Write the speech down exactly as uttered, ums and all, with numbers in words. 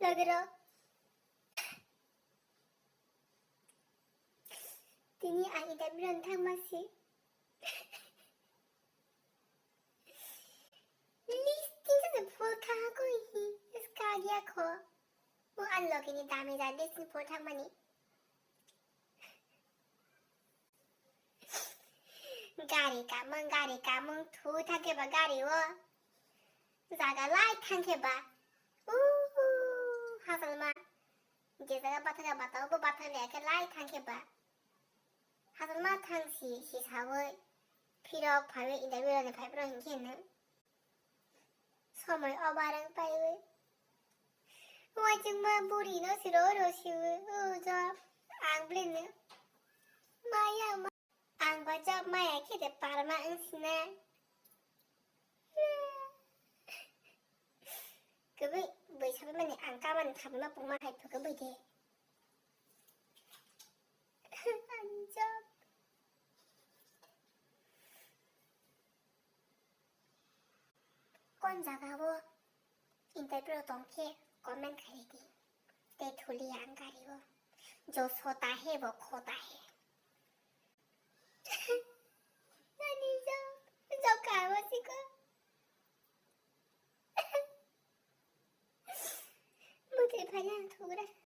Logirok, tini ang interview rwna thangma si. List tingsa se phul kha koi hi, ska gya kho. Bo ang logini dami da list ni phul thangmani. Gari kamung, gari kamung, thu thangkhe ba gari o. Jaga lai thangkhe ba. Uhu, hasalma. Je jaga bathakha batao bo bathak le khe lai thangkhe ba. Hasalma thang si, si sawi. Phirok phaiwi interview rani phaibrok hinkhe nung. Somoi obarang paiwi. Uaijingma buri no siro ro siwi. O job. Ang bini. Maya ma. Ang ba job maya khe de parma ang sina. Kwbwi bwsa bai mani ang kamani khamma pungma hai phuka bwide. Ang job. Kon jaga o interview tong khe comment khai di. Te thuli ang gari o. Jo sota he bo khota he. Nani job, job kamo siko. Mutai phai ang thugra.